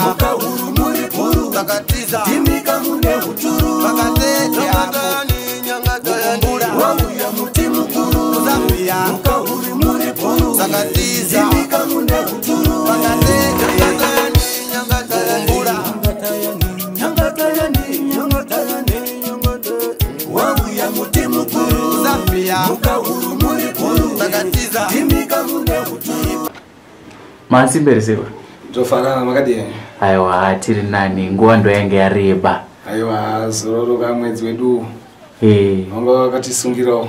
Mukahuru muri bhuru Vakatiza. Ndimika mune uturu Vakatete apo. Mukumbura wauya muti mukuru Zambia. Mukahuru muri bhuru Vakatiza. Ndimika mune uturu Vakatete. Mukumbura. Nyangatayani, nyangatayani, wauya muti mukuru Zambia. Mukahuru muri bhuru Vakatiza. Ndimika mune uturu. Masimberi sekuru. Tofanana, makadii? Aiwa, tiri nani, nguva ndo yange yareba. Aiwa, zororo kamwedzi wedu wanga wakatisungirawo.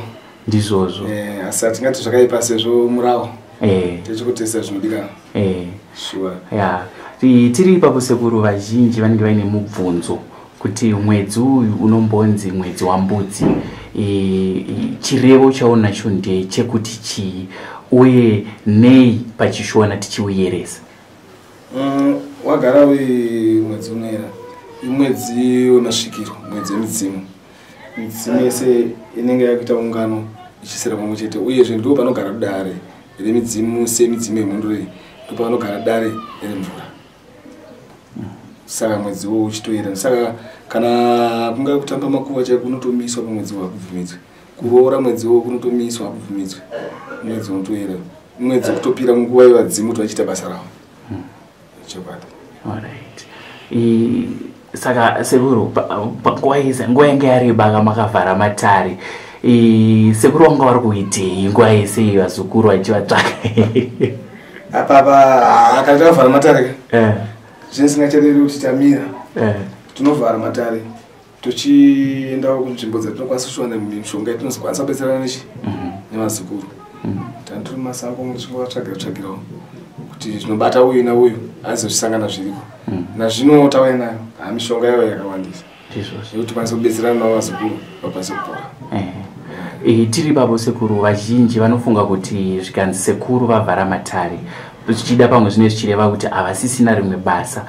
Ndizvozvo. Asi hatingati zvakaipa sezvo murawo tichikutesa zvinodikanwa. Shuwa. Ya, tiri ipapo sekuru, vazhinji vanenge vaine mubvunzo kuti mwedzi uyu unombonzi mwedzi wambudzi, chirevo chaunacho ndechekuti chii uye nei pachishona tichiuyeresa? Wagara uri mwedzi unoera, imwedzi wemasvikiro, mwedzi wemidzimu. Midzimu yese inenge yakuita ungano ichisera pamwe chete, uyezve ndo panogara dare remidzimu. Semidzimu yemhondoro iyi, ndo pavanogara dare remvura. Saka mwedzi wo uchitoera. Saka kana kungaa kutamba makuva chaiko kunotomiswa pamwedzi wo, hakubvumidzwe. Kuroora mwedzi wo kunotomiswa, hakubvumidzwe. Mwedzi unotoera, mwedzi wekutopira nguva yevadzimu kuti vachiita basa ravo, chokwadi. Alright. Saka sekuru, panguva yese nguva yange yareba ka makavhara matare, sekuru vanga vari kuitei nguva yese iyi vazukuru vachivatsvaka? Apapa kana takavhara matare ka, zvinisingachareri kuti tamira. Tinovhara matare tochiendawo kunzvimbo dzatinokwanisa kuwana mishonga yatinozokwanisa kubetserana nechi nevazukuru. Tandiri mumasango tichingovatsvagira tsvagirawo kuti zvinobata uyu nauyu azozvisangana zviriko. Nazvino tauya nayo, ha, mishonga yayo yakawandisa yekuti tikwanise kubetserana navo, vazukuru vakwanise kupora. Tiri ipapo sekuru, vazhinji vanofunga kuti zvikanzi sekuru vavhara matare, zvichida pamwe zvine zvichireva kuti havasisina rimwe basa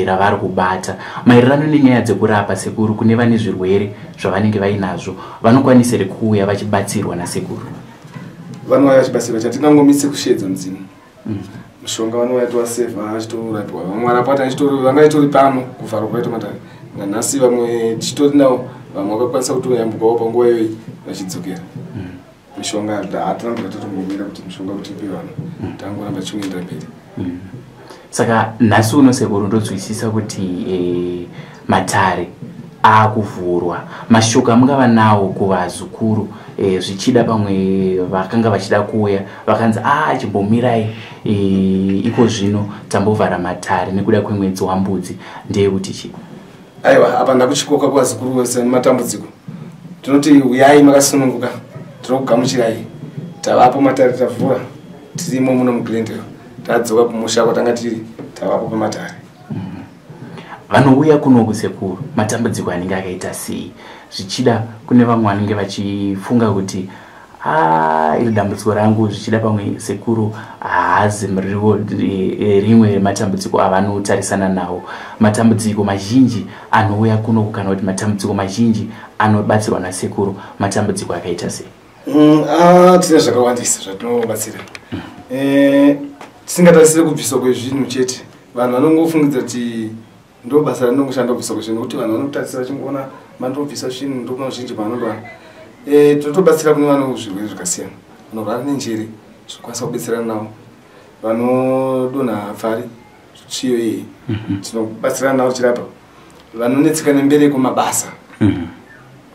ravari kubata. Maererano nenyaya dzekurapa sekuru, kune vane zvirwere zvavanenge vainazvo, vanokwanisa here kuuya vachibatsirwa nasekuru? Vanouya vachibatsirwa. Chatingangomise kusheedza mudzimu. Mishonga vanouya tovasevha, achitorapiwa. Vamwe varapwa vanga itori pano kuvharwa kwaita matare nanhasi, vamwe tichitori navo, vamwe vakakwanisa kutoyambukawo panguva iyoyi vachidzokera. Mishonga hatina kubva tatombomira kuti mishonga kuti ipe vanhu, tangoramba tichingoendera mberi. Saka nhasi uno sekuru, ndonzwisisa kuti matare akuvhurwa. Mashoko amungava nawo kuvazukuru, zvichida pamwe vakanga vachida kuuya vakanzi a chimbomirai, iko zvino tambovhara matare nekuda kwemwedzi wambudzi, ndeyekuti chii? Aiwa, apa ndakuchikoka kuvazukuru vose nematambudziko, tinoti uyai makasununguka, tinokugamuchirai. Tavapo matare, tavhura, tirimo muno muGlendale. Tadzoka kumusha kwatanga tiri, tavapo pamatare. Vanouya kunoku sekuru, matambudziko anenge akaita sei? Zvichida kune vamwe vanenge vachifunga kuti a iri dambudziko rangu, zvichida pamwe sekuru haazi muriwo rimwe rematambudziko avanotarisana nawo. Matambudziko mazhinji anouya kunoku, kana kuti matambudziko mazhinji anobatsirwa nasekuru, matambudziko akaita sei? Tine zvakawandisa zvatinobatsira. Tisingatarisire kubviswa kwezvinhu chete. Vanhu vanongofungidza kuti ndo basa randinongoshanda kubviswa kwezvinhu, nekuti vanhu vanotarisira vachingoona mandobvisa zvinhu, ndo zhinji pavanondowana. Tinotobatsira kune vano zvirwere zvakasiyana, vanorwara nenjere tinokwanisa kubetserana navo, vanodonha pfari, tsviyo iyi, tinobatsirana navo tichirapa, vanonetseka nembereko, mabasa,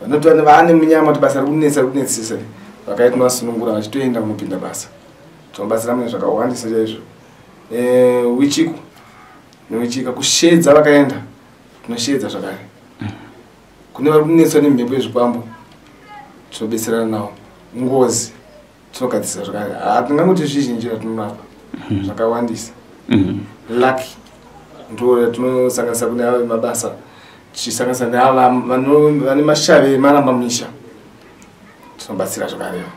vanoti vaane munyama kuti basa rikunetsa, rikunetsesa, vakaita tinovasunungura vachitoenda kunopinda basa. Tinobatsira mune zvakawandisa chaizvo. Wichiko newichika, kushedza vakaenda, tinoshedza zvakare. Kune vari kunetswa nemhepo yezvikwambo, tinobetserana navo. Ngozi tinogadzirisa zvakare. Hatingangoti zvizhinji zvatinorapa, zvakawandisa. Lucky ndo yatinosanganisa kune ava vemabasa, tichisanganisa neava vane mashave emaramba misha, tinobatsira zvakarevo.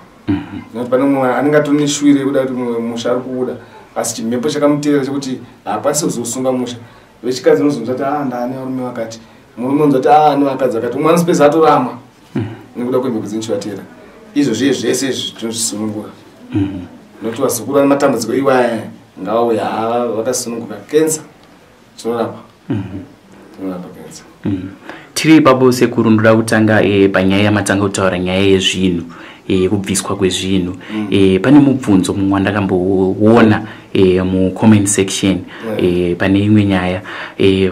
Nekuti pane mumwe anenge atori neshuwiro yekuda kuti mumwe musha ari kuuda, asi chimhepo chakamuteera chekuti haakwanisi kuzosunga musha. Vechikadzi unozonzwa kuti a ndaane varume vakati, murume unonzwa kuti a ane vakadzi vakati, umwe anosipedza atorama nekuda kwemhepo dzinochivatera. Izvo zviye zvese izvi tinozvisunungura, nokuti vazukuru vane matambudziko iwaya ngavauya, hava vakasununguka. Kensa Tinorapa. Tinorapa kenza. Tiri ipapo sekuru, ndoda kutanga panyaya yamatanga kutaura, nyaya yezvinhu, yekubviswa kwezvinhu. Pane mubvunzo mumwe wandakamboona mucomment section pane imwe nyaya,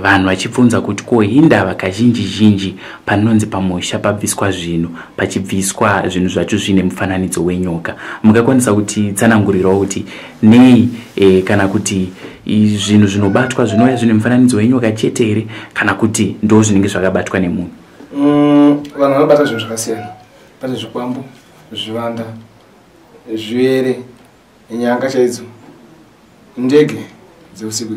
vanhu vachibvunza kuti ko hindava kazhinji zhinji panonzi pamusha pabviswa zvinhu, pachibviswa zvinhu zvacho zvine mufananidzo wenyoka? Mungakwanisa kuti tsanangurirawo kuti nei, kana kuti zvinhu zvinobatwa zvinouya zvine mufananidzo wenyoka chete here, kana kuti ndo zvinenge zvakabatwa nemunhu? Vanhu vanobata zvinhu zvakasiyana. Pane zvikwambo, zvivanda, zvivere, nyanga chaidzo, ndege dzeusiku,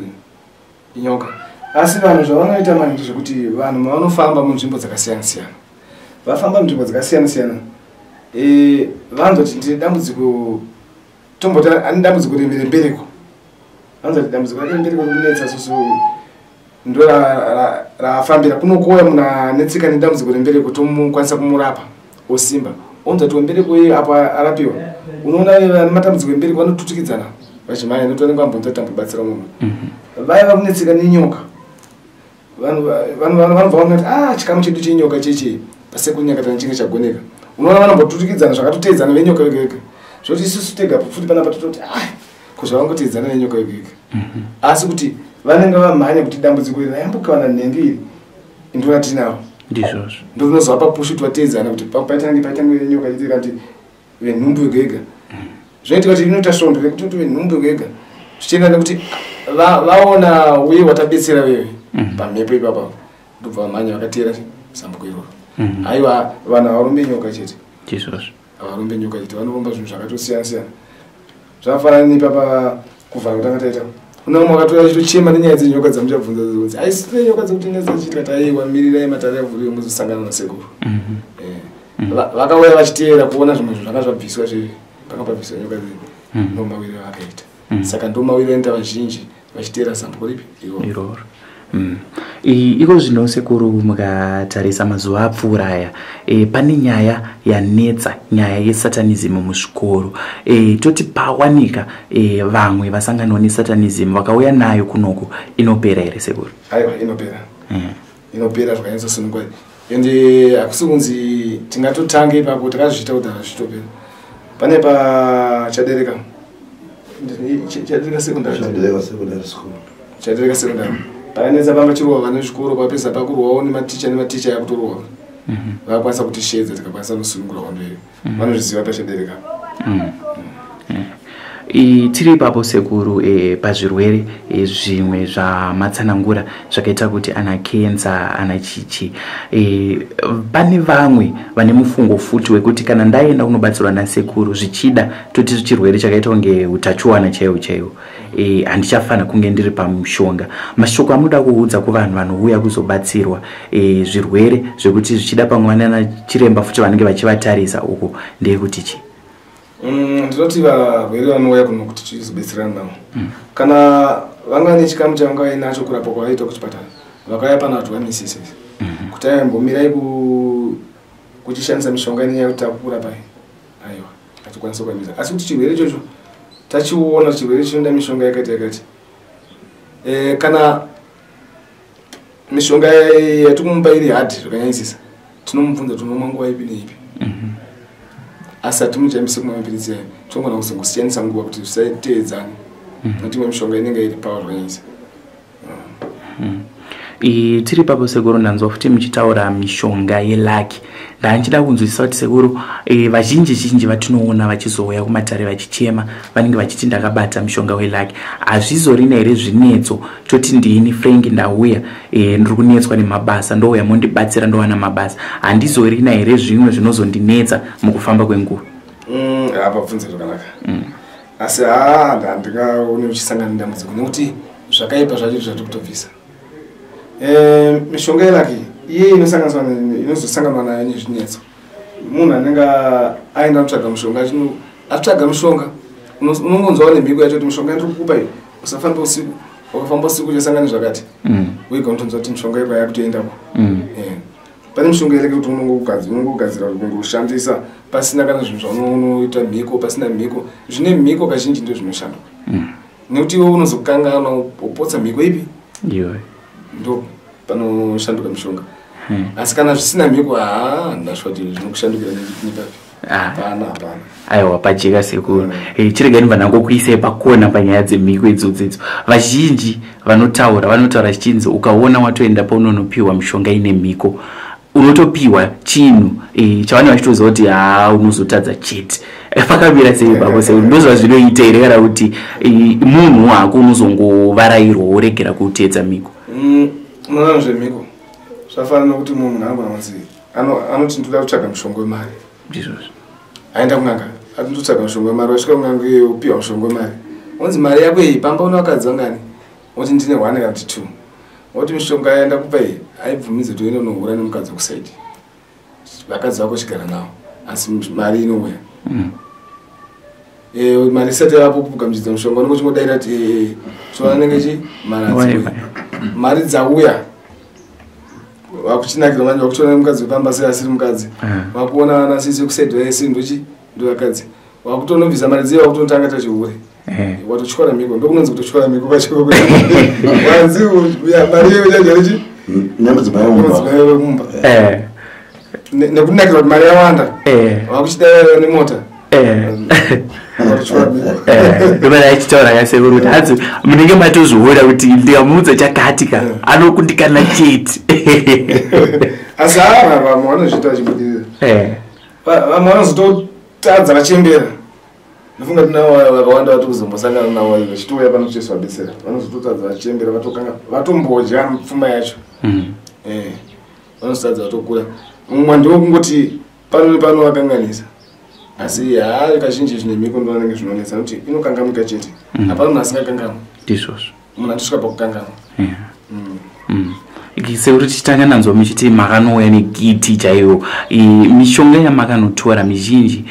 inyoka. Asi vanhu zvavanoita manje ndezvekuti vanhu mavanofamba munzvimbo dzakasiyana siyana, vafamba munzvimbo dzakasiyana siyana, vanzwa kuti ndine dambudziko, tomboti ane dambudziko rembereko, vanzwa kuti dambudziko rake rembereko rinetsa susu, ndo raafambira kunokoya munhu anetsika nedambudziko rembereko, tomukwanisa kumurapa osimba. Onzwa kuti wembereko iye apo arapiwa, unoona vane matambudziko embereko vanotutikidzana vachimhanya, nekuti vanenge vambonza tambobatsira munhu. Vaiva kunetseka nenyoka, vanhu vanobva vaona kuti a chikamu chedu chenyoka chechi pasekuru Nyakatana chinge chagoneka. Unoona vanombotutikidzana zvakatoteedzana venyoka vega vega, zvoti isusu tega futi panapa tototi a ko zvavangoteedzana nenyoka vega vega. Asi kuti vanenge vamhanya kuti dambudziko iri rayambukawana nhengi iri ndo ratinaro. Ndizvozvo. Ndo rinozovapa pushi kuti vateedzana, kuti paitange paitange nyoka ichiita kuti venhumbu vega vega. Zvinoitika kuti inoita svondo rekuti kuti venhumbu vega vega, zvichienda nekuti vaona uye watabetsera wewe pamhepo ipapa, ndobva vamhanya vakateera zambuko iroro. Aiwa, vanhu havarombe nyoka chete. Ndizvozvo. Havarombe nyoka chete, vanoromba zvinhu zvakatosiyana siyana. Zvafanana neipapa kuvhara kutanga taita, kuna vamwe vakatouya vachitochema nenyaya dzenyoka dzamuchabvunza dzinonzi aisi tine nyoka dzekuti nedzichiita. Aiwa, mirirai matare avhuriwe muzosangana nasekuru. Vakauya vachiteera kuona zvimwe zvinhu zvanga zvabviswa zvezvi, panga pabviswa nyoka dzedi, ndo mawiriro avakaita. Saka ndo mawiriro anoita vazhinji vachiteera zambuko ripi iroro. Iroro. Iko zvino sekuru, mukatarisa mazuva apfuura aya, pane nyaya yanetsa, nyaya yesatanism muzvikoro. Toti pawanika vamwe vasanganawo nesatanism, vakauya nayo kunoko, inopera here sekuru? Aiwa, inopera. Inopera zvakanyatsosunungwa, ende hakusi kunzi tingatotange ipapo takazviita kudhara zvichitopera. Pane pachadereka, Chadereka Secondary. Chadereka Secondary School. Chadereka Secondary pakanetsa, pamba chirohwa vane zvikoro, papedza pakurwawo nematicha, nematicha yakutorohwa. Vakakwanisa kutishedza, tikakwanisa kusunungura hondo iyo. Vanozviziva pachadereka. Tiri ipapo sekuru, pazvirwere zvimwe zvamatsanangura zvakaita kuti ana kenza, ana chichi, pane vamwe vane mufungo futi wekuti kana ndaenda kunobatsirwa nasekuru, zvichida toti chirwere chakaita kunge utachiwana chaiwo chaiwo, handichafanira kunge ndiri pamushonga. Mashoko amunoda kuudza kuvanhu vanouya kuzobatsirwa, zvirwere zvekuti zvichida pamwe vanana chiremba futi vanenge vachivatarisa uko, ndeyekuti chii? Ndinoti varwere vanouya kuno kuti tizobetserana navo, kana vanga nechikamu chavanga vainacho kurapwa kwavaita kuchipatara, vakauya pano hatiwamisise kuti aimbomirai kuchishandisa mishonga inenyaya yekuti takukurapai. Aiwa, hatikwanisi kuamisa. Asi kuti chirwere ichocho tachiona, chirwere chinoda mishonga yakati yakati, kana mishonga yatikumupa iri hard zvakanyanyisisa, tinomubvunza tinomwa nguva ipi neipi. Asi hatimuchambisi kumwa mapiritsi ayo, tinogona kuzongosiyanisa nguva kuti zvisateedzane, nekuti imwe mishonga inenge iri power zvakanyanyisa. Tiri papo sekuru, ndanzwa futi muchitaura mishonga yelucky. Ndanchida kunzwisisa kuti sekuru, vazhinji zhinji vatinoona vachizouya kumatare vachichema vanenge vachiti ndakabata mishonga welucky. Hazvizorina here zvinetso? Toti ndini Frank, ndauya, ndiri kunetswa nemabasa, ndouya mondibatsira, ndowana mabasa. Handizorina here zvimwe zvinozondinetsa mukufamba kwenguva? Apa bvunza zvakanaka. Asi haa, handingaoni uchisangana nedambudziko, nekuti zvakaipa zvacho zvatiri kutobvisa. Mishonga yelucky iye inozosanganwa nayo nezvinetso, munhu anenge aenda kutsvaga mushonga, atsvaga mushonga, unongonzwawo nemhiko yacho kuti mishonga yandiri kukupa iyi, usafamba usiku, wakafamba usiku uchasangana nezvakati. Wega unotonzwa kuti mishonga ipa yakutoendako. Pane mishonga yereke kuti unongogadzira kungoshandisa pasina kana zvinhu zvaunoita mhiko, pasina mhiko. Zvine mhiko kazhinji ndo zvinoshandwa, nekuti iwe unozokanganwa upotsa mhiko ipi. Iyoyo. Ndo panoshanduka mishonga. Asi kana zvisina mhiko, haa, ndashuwa kuti zvinokushandukira nepapi. Hapana, hapana. Aiwa, pajeka sekuru. Chiregai ndibva ndangokuisai pakona panyaya dzemhiko idzodzo idzo. Vazhinji vanotaura zvichinzi ukaona watoenda paunonopiwa mishonga ine mhiko, unotopiwa chinhu chavanenge vachitoziva kuti haa, unozotadza chete. Pakamira sei ipapo sekuru? Ndozvazvinoita here, kana kuti munhu wako unozongovarairwa woregera kuteedza mhiko? Unoona, zvemhiko zvafanana nokuti munhu anogona kunzi anoti ndoda kutsvaga mushonga wemari. Ndizvozvo. Aenda kun'anga, ati ndotsvaga mushonga wemari. Wasvika kun'anga iyoyo, upiwa mushonga wemari, onzi mari yako iyi, pamba une vakadzi vangani? Oti ndine one kana kuti two. Oti mishonga yandakupa iyi haibvumidzi kuti uende unohura nemukadzi wekusaidi, vakadzi vako chigara navo, asi mari inouya. Mari isati yavapo kugamuchidza mushonga, unenge uchingodaira kuti so anenge chi mari hadziuyi. Mari dzauya, vakuchinakirwa manje, vakutoona mukadzi wepamba sei asiri mukadzi. Vakuona vana sisi vekusaidi vaisi ndochi ndovakadzi, vakutonobvisa mari dziye, vakutonotanga tachihure. Watotyora mhiko. Ndokunonzi kutotyora mhiko kwacho. Wanzi mari iyo chajarichi Nemudzimai wemumba. Mudzimai wemumba. Nekunakirwa kuti mari yawanda, vakuchidaiva nemota. Watotyora mhiko. Ndomana achitaura kasekuru kuti hanzi munenge matozviona kuti ndikamuudza chakati ka, anokundikana chete. Asi ava vamwe vanozviita vachibudirira. Vamwe vanozototadza vachembera. Ndofunga tinavo vakawanda vati kuzombosangana navo vachitouya pano tichizovabetsera, vanozototadza vachembera, vatokanga vatombodya pfuma yacho. Vanozotadza vatokura. Mumwe ndewekungoti pano nepano vakanganisa, asi haa, kazhinji zvine mhiko ndovanenge zvinonetsa, nokuti inokangamuka chete. Hapana munhu asingakangamwi. Ndizvozvo. Munhu atosvika pakukangamwa. Sekuru, tichitanga nanzwa muchiti makanouya negiti chaiyo. Mishonga yamakanotora mizhinji,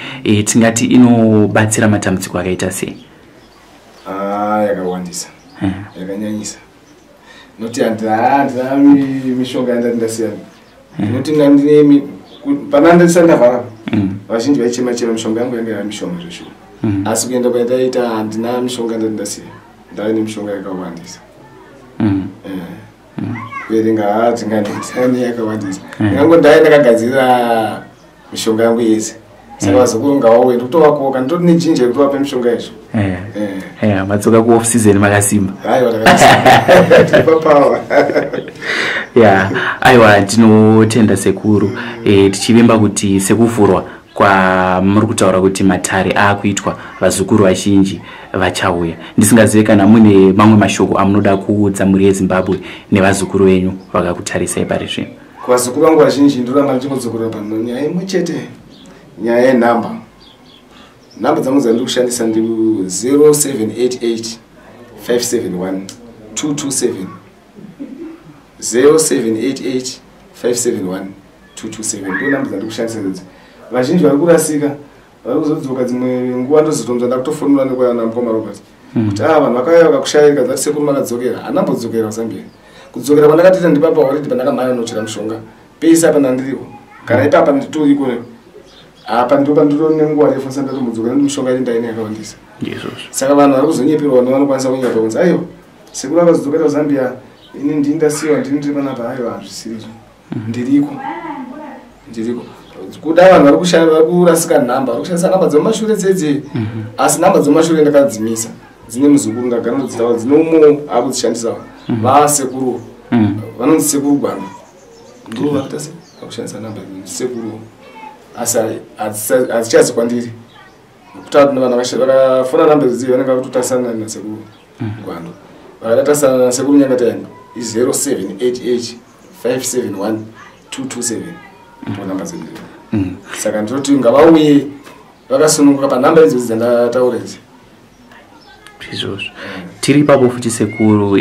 tingati inobatsira matambudziko akaita sei? Ah, yakawandisa. Yakanyanyisa, noti handina mishonga yandati ndasiyana, noti ndine pana ndisati ndavhara. Vazhinji vaichema chema, mishonga yangu yanga yava mishonga zveshuwa. Asi kuenda kwataita, handina mishonga ndati ndasiya, ndave nemishonga yakawandisa. Kuverenga haa, tingandani yakawandisa. Ndingango ndai ndakagadzirira mishonga yangu yese, saka vazukuru ngavauye, ndikutovakoka, nditori nejinja yekutovapa mishonga izvo. Madzoka kuoff season makasimba. Aiwa, tiripapawa. Ya, aiwa, tinotenda sekuru. Tichivimba kuti sekuvhurwa kwamuri kutaura kuti matare aakuitwa, vazukuru vazhinji vachauya. Ndisingazive kana mune mamwe mashoko amunoda kuudza mhuri yeZimbabwe nevazukuru venyu vakakutarisai pari zvino. Kuvazukuru vangu vazhinji, ndoramba ndichingodzokorora pano nyaya imwe chete, nyaya yenhamba. Nhamba dzangu dzandiri kushandisa ndi 0788 571 227, 0788 571 227, ndo nhamba dzandiri kushandisa idzi. Vazhinji vari kurasika, vari kuzodzoka dzimwe nguva, ndozotonza ndakutofonera nekwana mukoma Robert kuti a vanhu vakauya vakakushayika, dzati sekuru makadzokera. Handambodzokera kuZambia. Kudzokera kwandakatoita ndipapa already pandakamhanya nochera mushonga pese apa ndandiriko kana ipapa nditoriko apa, ndo pandiri nenguva refu ndisati ndatombodzokera, ndi mishonga iri ndaine yakawandisa. Ndizvozvo. Saka vanhu vari kuzonyeperwa nevanokwanisa kunyepa kunzi aiwa, sekuru akazodzokera kuZambia, ini ndini ndasiyiwa, ndini ndiri panapa. Aiwa, hazvisirizvo, ndiriko, ndiriko. Kuda vanhu vari kushanda, vari kurasika nhamba, vari kushandisa nhamba dzemumashure dzedze, asi nhamba dzemumashure ndakadzimisa, dzine muzukuru, ndagara ndodzitaura, dzine umwewo akudzishandisawo, vasekuru vanonzi Sekuru Gwanda, ndo vakuita se vakushandisa nhamba sekuru, asi hadzichazi kwandiri nekuti kuti vanhu vakafona nhamba idzi vanenge vakutotarisana naSekuru Gwando. Vakatarisana naSekuru Nyangataenda i0788 571 227, ndo nhamba dzedu. Saka ndinoti ngavauye vakasununguka panhamba idzodzi dzandataura idzi. Izvozvo. Tiri ipapo futi sekuru,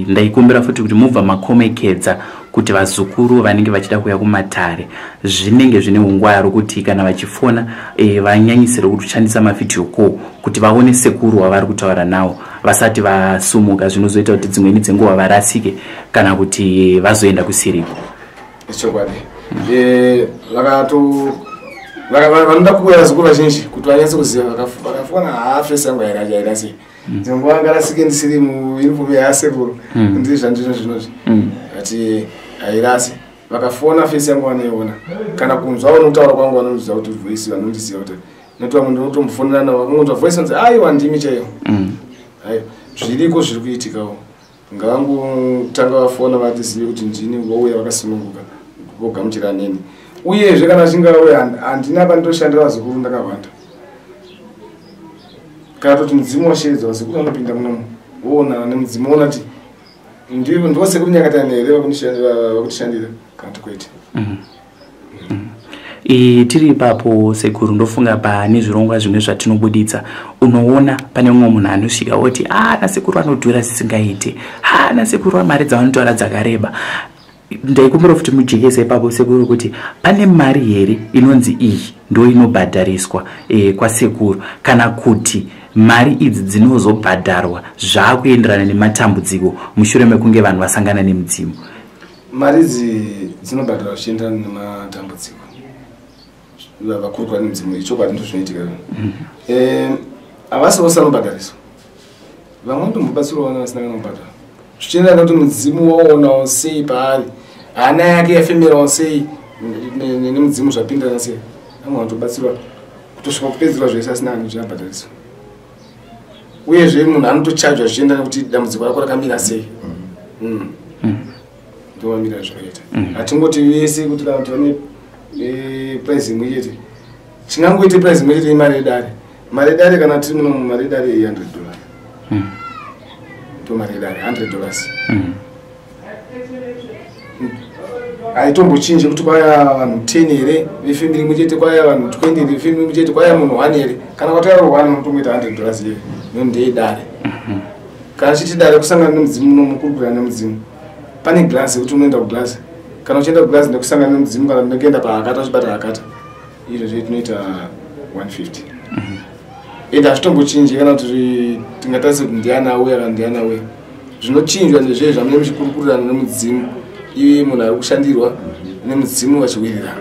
ndaikumbira futi kuti mubva makomekedza kuti vazukuru vanenge vachida kuuya kumatare, zvinenge zvine ungwaro kuti kana vachifona vanyanyisire kushandisa mavideo call kuti vaone sekuru wavari kutaura nawo vasati vasumuka, zvinozoita kuti dzimweni dzenguva varasike kana kuti vazoenda kusiriko. Chokwadi. Vanoda kuuya vazukuru vazhinji kuti vanyatse kuziva, vakafona haa, face yangu yaida sei. Dzimwe nguva angarasike ndisiri muuniform yasekuru, ndiri zvandino zvinozvi, but hairasi. Vakafona, face yangu vanoiona, kana kunzwawo nokutaura kwangu vanonziva kuti voice, vanondiziva kuti noti vamwe ndinotombofonera navo, vakangonzwa voice vanzi, "Aiwa, ndimi chaiyo." Aiwa, zviriko, zviri kuitikawo. Ngavangotanga vafona vatizive kuti ndini, vouya vakasununguka, vogamuchira neni. Uyezve kana achinge auya, handina pandoshandira vazukuru ndakawanda, kana toti mudzimu washedzwa, vazukuru vanopinda munomu, voonana nemudzimu, voona kuti ndivo sekuru Nyangatayani here vakutishandira kana kuti kwete. Tiri ipapo sekuru, ndofunga pane zvirongwa zvimwe zvatinobuditsa, unoona pane mumwe munhu anosvika oti, "A, nasekuru anodhura zvisingaite, ha, nasekuru mari dzavanotaura dzakareba." Ndaikumbira futi mujekese ipapo sekuru, kuti pane mari here inonzi iyi ndo inobhadhariswa kwasekuru, kana kuti mari idzi dzinozobhadharwa zvaakuenderana nematambudziko mushure mekunge vanhu vasangana nemudzimu? Mari idzi dzinobhadharwa zvichienderana nematambudziko vakurukura nemudzimu. Ichokwadi, ndo zvinoitika. Havasi vose vanobhadhariswa, vamwe vanotombobatsirwa vana vasina kana kubhadhara, zvichienderana nekuti mudzimu waonawo sei paari, hana yake yafemerawo sei nemudzimu, zvapindirana sei. Vamwe vanotobatsirwa kutosvika kupedzerwa zvese asina kana zviabhadhariswa. Uyezve munhu anotochajwa zvichienda nekuti dambudziko rako rakamira sei. Ndomamira zvakaita. Hatingoti vese kuti kana kuti vane price imwe chete. Chingangoite price imwe chete imari yedare. Mari yedare, kana tiri muno, mari yedare $100. Ndo mari yedare, $100. Haitombochinji kuti kwaya vanhu 10 here vefamily imwe chete, kwaya vanhu 20 here vefamily imwe chete, kwaya munhu 1 here. Kana kwatauya 1, unotongoita $100 iyoyo, no ndeyedare. Kana chiti dare kusangana nemudzimu, munomukurukura nemudzimu. Pane glass yekuti unoenda kuglass, kana uchienda kuglass nekusangana nemudzimu, kana nekuenda pahakata uchibata hakata, izvozvo tinoita 150, ende hazvitombochinji. Kana kuti tingatarisa kuti ndiani auya kana ndiani auya, zvinochinjwa ndezvee zvamune muchikurukurirana nemudzimu, iye munhu ari kushandirwa nemudzimu vachiwirirana.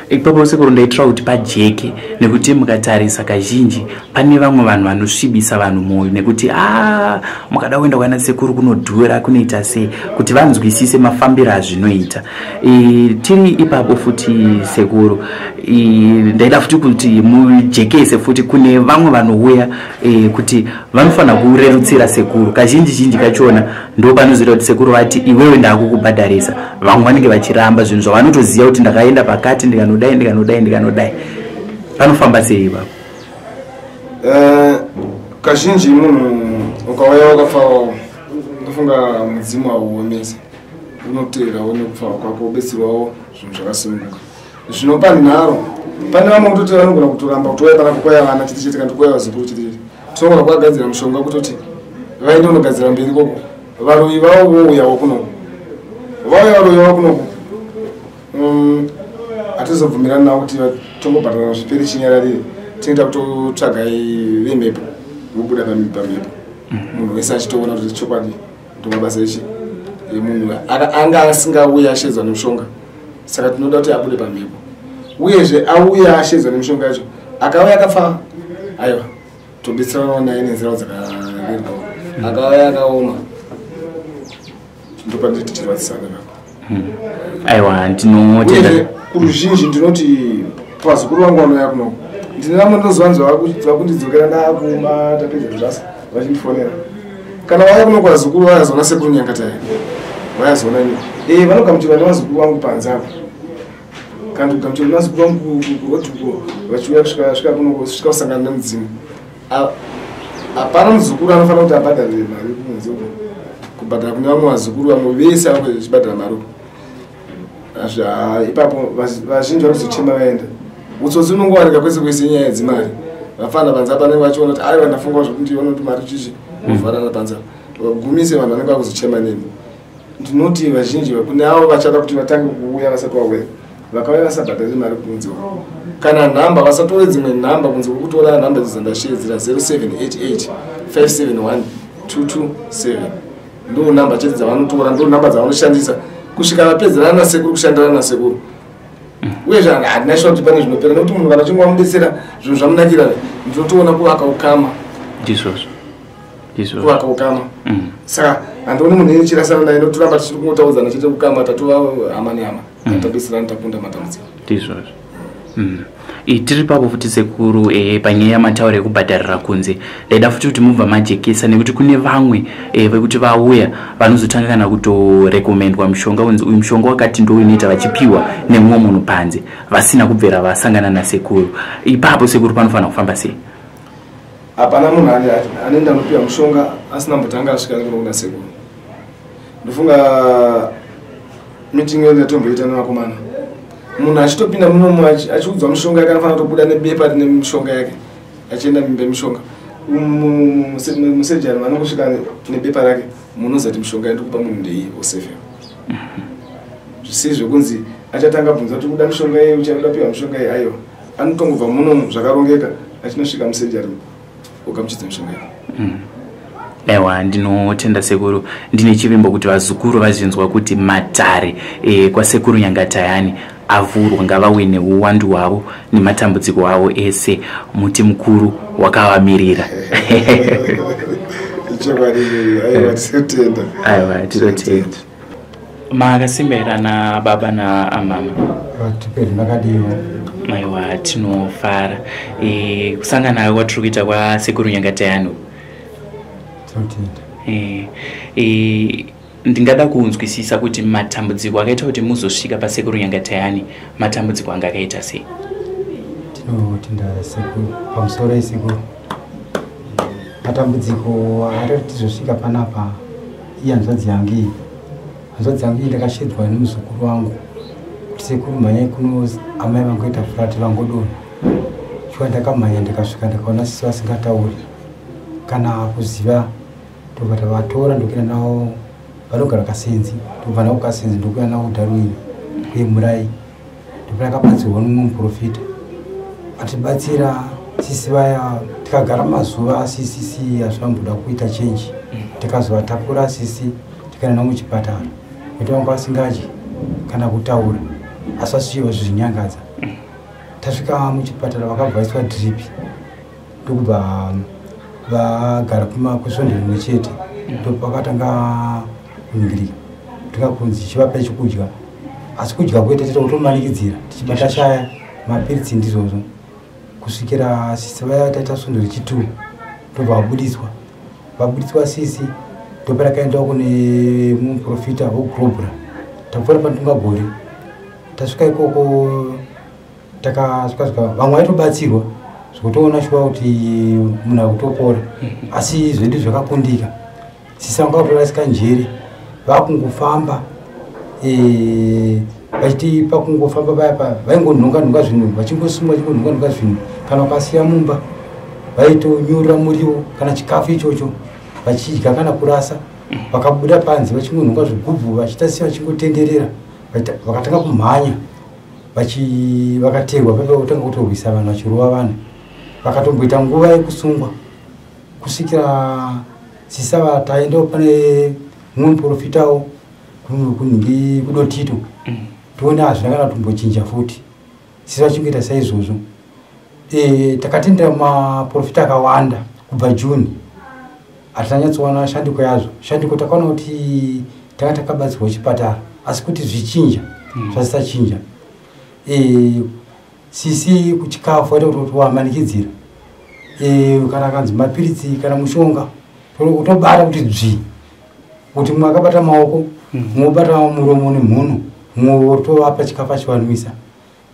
Ipapo sekuru, ndaitira kuti pajeke, nekuti mukatarisa kazhinji pane vamwe vanhu vanosvibisa vanhu mwoyo nekuti, "A, mukada kuenda kwana sekuru kunodhura, kunoita sei," kuti vanzwisise mafambiro azvinoita. Tiri ipapo futi sekuru, ndaida futi kuti mujekese futi kune vamwe vanouya kuti vanofanira kurerutsira sekuru. Kazhinji zhinji kachona ndo panozoita kuti sekuru vati, "Iwewe ndaakukubhadharisa." Vamwe vanenge vachiramba zvinhu zvavanotoziva kuti ndakaenda pakati, ndikanodai, ndikanodai, ndikanodai. Panofamba sei ipapo? Kazhinji munhu ukauya wakafawo, ndofunga mudzimu hauomesi, unoteerawo nekupfawa kwako, ubetserwawo zvinhu zvakasununguka zvinopa nharo. Pane vamwe kutoti vanogona kutoramba kutouya panapa, kwaya vana chete chete, kana kwaya vazukuru chete chete. Tinogona kuvagadzira mushonga kutoti vaende kunogadzira mberi koko, varoyi vavo vouyawo kunoko. Vauya varoyi vavo kunoko, hatizobvumirani navo kuti tongobhadhara zviperi chinyararire. Tinoita kutotsvaga vemhepo, vobuda pamhepo, munhu wese achitoona kuti chokwadi ndomabasa echi emunhu anga asingauyi ashedzwa nemushonga. Saka tinoda kuti abude pamhepo. Uyezve auya ashedzwa nemushonga yacho, akauya akafa, aiwa, tobetseranawo naye nenzira dzakarerukawo. Akauya akaoma, ndopanditi tichirwadzisana nako. Aiwa, ndinotenda. Uyezve kuruzhinji ndinoti pavazukuru vangu vanouya kunoko, ndine vamwe ndinozivanzi vakundidzokera ndaakuma tapedza zvibasa vachindifonera. Kana vauya kuno kwazukuru, vayazoona sekuru Nyangatayani, vayazoona ini, vanogamuchirwa nevazukuru vangu panze apo, kana kugamuchirwa nevazukuru vangu kurodhuko, vachiuya kusvika svika kuno, kusvika kusangana nemudzimu. Hapana muzukuru anofanira kuti abhadharire mari kunze uko, kubhadhara kune vamwe vazukuru, vamwe vese vanenge vachibhadhara mari uko. Ipapo vazhinji vanozochema vaenda. Utsotsi unongowanika kwese kwese, nyaya yedzimari. Vafana panze apa vanenge vachiona kuti, "Aiwa, ndafunga zvokuti kuti mari chichi," vovharana panze apa, vagumise vanhu vanenge vakuzochema neni. Ndinoti vazhinji kune avo vachada kuti vatange kuuya vasati vauya, vakauya vasabhadhari mari kunze uko. Kana nhamba, vasatore dzimwe nhamba kunze kwekutora nhamba idzo dzandashedzera, 0788 571 227, ndo nhamba chete dzavanotora, ndo nhamba dzavanoshandisa kusvika vapedzerana nasekuru, kushandirana nasekuru. Uyezve handina shuwa kuti pane zvinopera, nekuti munhu kana achinge wamubetsera, zvinhu zvamunakira, ndinotoona kuvaka ukama. Ndizvozvo. Ndizvozvo. Kuvaka ukama. Saka handioni munhu ine chirasana naye, notoramba tichiri kungotaudzana chete kukama, tatova hama nehama, tatabetserana, takunda matambudziko. Ndizvozvo. Tiri papo futi sekuru, panyaya yamatauro yekubhadharira kunze, ndaida futi kuti mubva majekesa, nekuti kune vamwe vekuti vauya vanozotanga kana kutorekomendwa mushonga unzi uyu mushonga wakati ndo unoita, vachipiwa nemumwe munhu panze vasina kubvera vasangana nasekuru. Ipapo sekuru panofanira kufamba sei? Hapana munhu anoenda anopiwa mushonga asina mbotanga asvika kuno kuna sekuru. Ndofunga meeting yedu yatomboita nevakomana, munhu achitopinda munomu achiudzwa mushonga yake, anofanira kutobuda nebepa rine mishonga yake achienda mimba yemishonga. Musejari vanongosvika nebepa rake, munoziva kuti mishonga yandikupa munhu ndeiyi, osevhewa. Zvisiri zvekunzi achatanga bvunza kuti kuda mishonga iyi, uchakuda piwa mishonga iyi. Aiwa, anotongobva munomu zvakarongeka achinosvika musejari ogamuchidza mishonga yake. Aiwa, ndinotenda sekuru. Ndine chivimbo kuti vazukuru vazvinzwa kuti matare kwasekuru Nyangatayani avhurwa, ngavauye neuwandu hwavo nematambudziko avo ese, muti mukuru wakavamirira. Ichokwadi, aiwa, tinotenda. Aiwa, tinotenda. Makasimba here ana baba naamama? Tiperi, makadiwo? Aiwa, tinofara kusangana kwatiri kuita kwasekuru Nyangatayani. Tinotenda. Ndingada kunzwisisa kuti matambudziko akaita kuti muzosvika pasekuru Nyangatayani, matambudziko anga akaita sei? Tinotenda sekuru. Pamusoro isekuru, matambudziko akaita kuti tizosvika panapa, iyi hanzvadzi yangu iyi, hanzvadzi yangu iyi, ndakashedzwa nemuzukuru wangu kuti, "Sekuru, mhanyai kuno, amai vangoita flat, vangodonha." Shuwa ndakamhanya, ndikasvika, ndikaona sisi vasingatauri kana kuziva. Ndobva tavatora, ndokuenda navo, vanogara Kasenzi. Ndobva navo Kasenzi, ndokuya navo Darwin kuEmurai. Ndobva takabatsirwa nomumwe muprofita, atibatsira sisi vaya. Tikagara mazuva, asi sisi hazvamboda kuita change. Tikazovatakura sisi, tikaenda navo muchipatara, nekuti vanga vasingadyi kana kutaura, asi vasichiva zvinyangadza. Tasvika muchipatara, vakabva vaiswa drip, ndokubva vagara kwesvondo rimwe chete. Ndopakatanga kuningirika, kutanga kunzi chivapai chekudya, asi kudya kwete, tita kutomanikidzira, tichibata shaya mapiritsi. Ndizvozvo kusvikira sisi vaya taita svondo rechi2, ndobva vabudiswa. Vabudiswa sisi, ndopa rakaendawo kune muprofita wogrobra, tapfuura pandungagore. Tasvika ikoko, takasvika svika, vamwe vaitobatsirwa zvekutoona shuwa kuti munhu akutopora, asi zvedu zvakakundika. Sisi vanga vatorasika njere, vakungofamba, vachiti pakungofamba paya pa vaingonhonga nhonga zvinhu, vachingosumwa, vachingonhonga nhonga zvinhu. Kana ukasiya mumba, vaitonyurira muriwo kana chikafu ichocho vachidya kana kurasa. Vakabuda panze, vachingonhonga zvigubhu, vachiita se vachingotenderera. Vakatanga kumhanya, vakateerwa paipa, kutanga kutorwisa vanhu, vachirova vanhu. Vakatomboita nguva yekusungwa kusvikira sisava taendawo pane mumwe muprofitawo kunhingi kuDotito. Tione hazvina kana kutombochinja futi, sisi vachingoita saizvozvo. Takatendera maprofita akawanda kubva June, hatinanyatsowana shanduko yazvo. Shanduko takaona kuti tanga takabatsirwa chipatara, asi kuti zvichinja zvasisachinja. Sisi kuchikafu waita kuti wamanikidzira, kana kanzi mapiritsi kana mushonga, utobata kuti dzvi, kuti mumwe akabata maoko, mumwe obata muromo nemhuno, mumwe otovapa chikafu achivanwisa.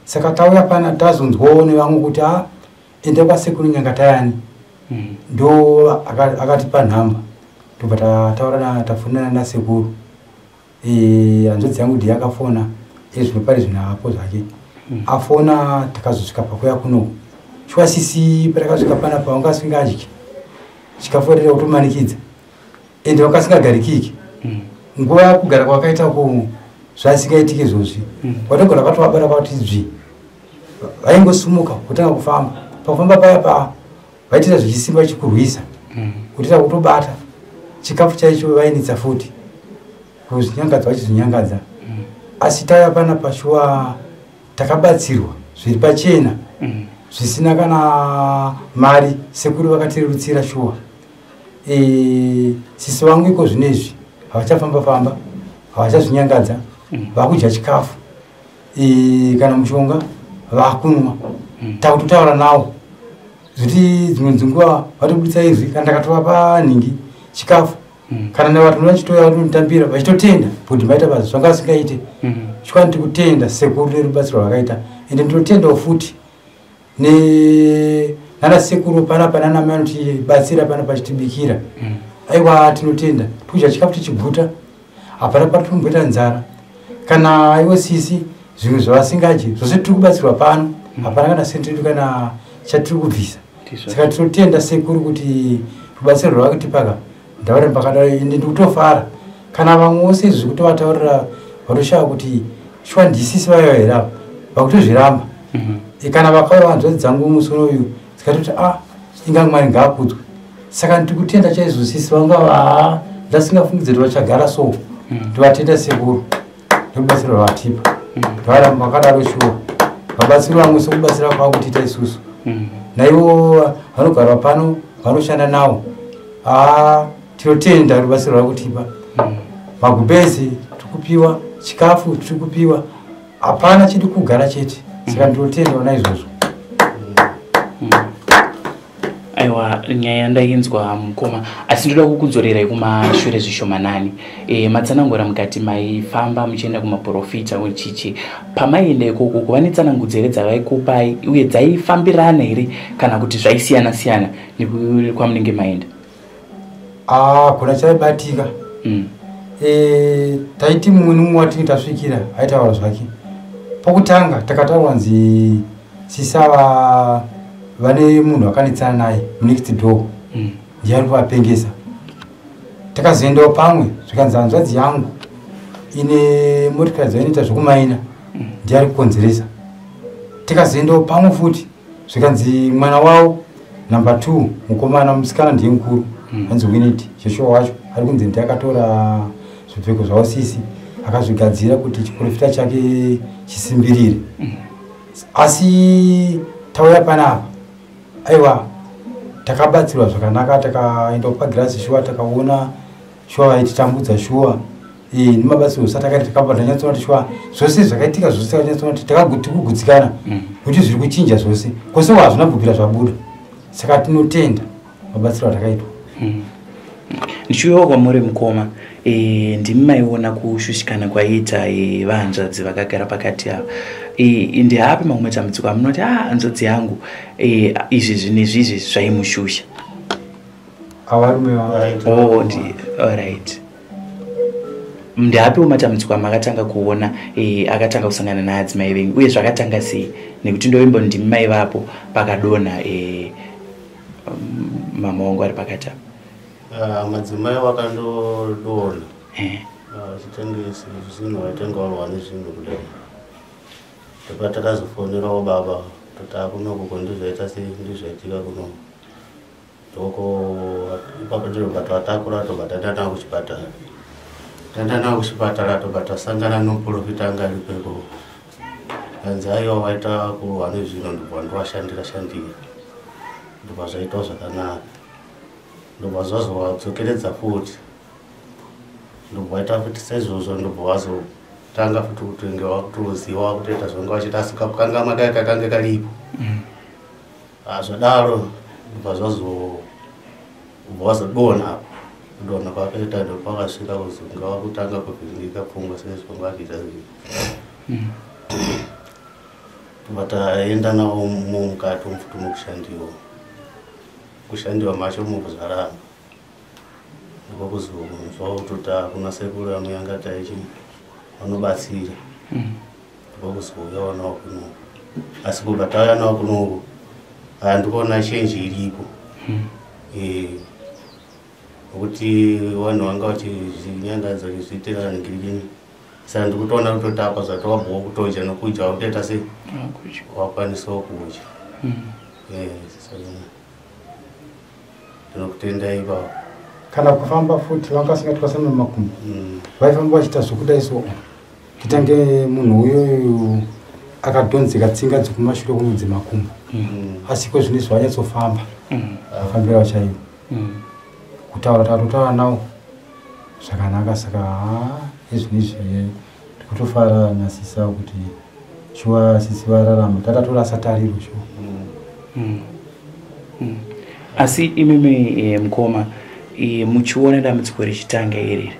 Saka tauya pana, tazonzwawo nevamwe kuti, "A, enda kwasekuru Nyangatayani." Ndo akatipa nhamba, tobva tataura, tafonana nasekuru. Hanzvadzi yangu ndiye akafona, ezvino pari zvino hapo zvake. Afona, takazosvika pakuya kunoku. Shuwa sisi patakasvika panapa, vanga asingadyi chikafu, atira kutomanikidza, ende vanga asingagarikiki. Nguva kugara kwakaita ku zvasingaitiki izvozvi. Watogara kwatovabara kwati dzvi, vaingosumuka kutanga kufamba. Pakufamba paya pa vaitiita zvichisimba chikurwisa, kutiita kutobata chikafu chaicho vainetsa futi kuzvinyangadza, vachizvinyangadza. Asi tauya panapa, shuwa takabatsirwa zviri pachena. Zvisina kana mari, sekuru vakatirerutsira shuwa. Sisi vangu iko zvinezvi havachafamba famba, havachazvinyangadza, vakudya chikafu, kana mushonga vakunwa. Takutotaura nawo zviti dzimwe dzinguva vatobudisa izwi, kana ndakatovapa nhingi chikafu, kana navatinoda chitoya vatonotambira vachitotenda kuti maita basa zvanga vasingaite. Chikwani tikutenda sekuru nerubatsiro rwakaita, ende ndinotendawo futi nana sekuru panapa nana mai vanotibatsira panapa vachitibikira. Aiwa, tinotenda, tikudya chikafu tichiguta, hapana patinomboita nzara. Kana ivo sisi zvimwe zvavasingadyi zvose tiri kubatsirwa pano, hapana kana senti redu kana chatiri kubvisa. Saka tinotenda sekuru kuti rubatsiro rwavakutipaka ndavaramba pakadaro, ende ndikutofara. Kana vamwe vose izvi kutovataurira vatoshaya kuti shuwa ndisisi vayo here apa, vakutozviramba. Kana vakauya hanzvadzi dzangu musi unoyu dzikatoti a inga Mwari ngaakudzwe. Saka ndiri kutenda chaizvo sisi vanga haa ndasingafungidziri kuti vachagara so. Ndivatenda sekuru nerubatsiro rwavatipa, ndavaramba vakadaro shuwa. Vabatsiri vamwe sekubatsira kwakutiita isusu, naivo vanogara pano vanoshanda nawo, haa tinotenda rubatsiro rwakutipa. Magumbezi tiri kupiwa, chikafu tiri kupiwa, hapana chidi kugara chete. Saka ndinotendawo naizvozvo. Aiwa, nyaya yandainzwa mukoma, asi ndoda kukudzorerai kumashure zvishomanani. Matsanangura mukati maifamba muchienda kumaprofita uchichi. Pamaienda ikoko kuva netsanangudzo here dzavaikupai, uye dzaifambirana here kana kuti zvaisiyana siyana nekwamunenge maenda? Ah, kuna chaibatika. Taiti mumwe nomumwe watinge tasvikira aitaura zvake. Pokutanga takataurwa nzi sisava vane munhu akanetsana naye munext door, ndiye ari kuvapengesa. Takazoendawo pamwe, zvikanzi hanzvadzi yangu ine motikari dzainoita zvokumaina, ndiye ari kukonzeresa. Tikazoendawo pamwe futi, zvikanzi mwana wavo number 2, mukomana, musikana ndiye mukuru, anzi Winit Joshua wacho ari kunzi ndiye akatora zvipfeko zvavo sisi akazvigadzira kuti chiprofita chake chisimbirire. Asi tauya panapa, aiwa, takabatsirwa zvakanaka. Takaenda kupagirasi shuwa, takaona shuwa vaititambudza shuwa. Nemabatsiro osati takabva tanyatsoona kuti shuwa zvose zvakaitika zvose, takanyatsoona kuti tikugutsikana nekuti zviri kuchinja zvose kwose, hazvina kubvira zvabuda. Saka tinotenda mabatsiro atakaitwa. Ndichiuyawo kwamuri mukoma, ndimi maiona kushushikana kwaiita vahanzvadzi vakagara pakati ava. Ndeapi mamwe matambudziko amunoti a hanzvadzi yangu izvi zvinezvizvi zvaimushusha? Avarume. Oh, alright, ndeapiwo matambudziko amakatanga kuona akatanga kusangana naadzimai venyu, uye zvakatanga sei? Nekuti ndovimbo ndimi maivapo pakadonha mama wangu ari pakati apa. Ah, madzimai wakandodonha vachitengesa zvinhu, vaitenga varwa nezvinhu kudai. Ndopatakazofonerawo baba kuti akunoku ndizvaita sei, ndizvaitika kunoku. Ndoko ipapo ndinobva tatakura, tobva taenda navo kuchipatara. Taenda navo kuchipatara, tobva tasangana nomuprofita anga aripo ikoko. Kanzi aiwa, waita kurwa nezvinhu. Ndobva ndovashandira shandira, ndobva zvaitawo zvakanaka, ndobva zvazovadzokeredza futi, ndobva waita futi saizvozvo, ndobva wazotanga futi kutenge wakutoziva wakutoita zvanga vachiita, asi kakukangama kaya kakange karipo. Ah, zvadaro ndobva zvazobva wazodonha apo. Kudonha kwakaita ndopakasvika kuzonga wakutanga kuvhiringika pfungwa sezvanga vachiita zvinhu. Tobva taenda navo mukati mufuti mukushandiwa, kushandiwa macho mukuzvaramba. Ndiko kuzonzwa kutoti hakuna sekuru amuyanga taichi vanobatsira. Ndiko kuzouyawo nawo kunoku, asi kubva tauya nawo kunoku handikuona change iripo, nokuti vanhu vanga vachizvinyangadza vachizviitira ngirini. Saka ndikutoona kutoti apa zvatowabvawo kutodya nokudya wakutoita sei, wakwanisawo kudya. Saka ndinokutendai ipapo. Kana kufamba futi vanga vasingatwasanura makumbo. Vaifamba vachiita zvokudai so, kuitange munhu uyoyu akadhonzeka tsinga dzekumashure kunonzi makumbo. Asi iko zvino izvi vanyatsofamba, vafambira chaivo. Kutaura takatotaura nawo zvakanaka. Saka haa, izvino izvi tikutofara nasisa kuti shuwa sisi vararama, tatatorasa tariro shuwa. Asi imimi mukoma, muchiona dambudziko richitanga iriri,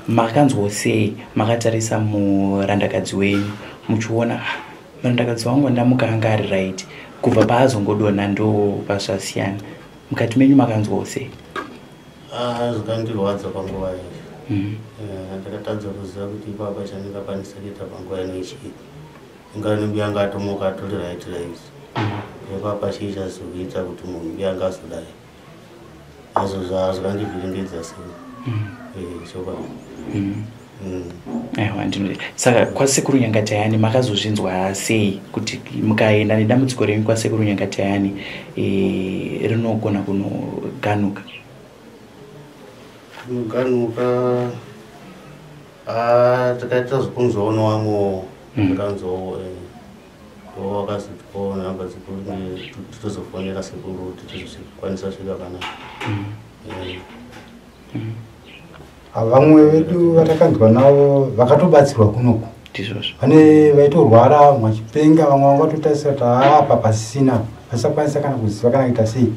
makanzwa sei makatarisa murandakadzi wenyu, muchiona, "Ah, murandakadzi wangu ndamuka anga ari right, kubva paazongodonha ndo pazvasiyana"? Mukati menyu makanzwawo sei? Ah, zvikandirwadza panguva iyi. Ndakatadza kuziva kuti ipapa chandingakwanisa kuita panguva ino ichii. Ingani mbuya anga atomuka atori right right, ipapa chii chazokuita kuti munhu mbuya anga azodai? Azvo zvakandivhiringidza sei. Chokwadi. Aiwa, ndino saka kwasekuru Nyangatayani makazozvinzwa sei kuti mukaenda nedambudziko renyu kwasekuru Nyangatayani rinogona kunoganuka? Kuganuka, ah, takaita zvekunzwawo nevamwewo. Takanzwawo, ndo vakazotipawo nhamba dzekuti titozofonera sekuru kuti tizokwanisa svika panapa. Vamwe vedu vatakanzwa navo vakatobatsirwa kunoku. Ndizvozvo. Vane vaitorwara, vamwe vachipenga, vamwe vanga vatotarisira kuti apa pasisina, vasakwanisa kana kuziva kana kuita sei.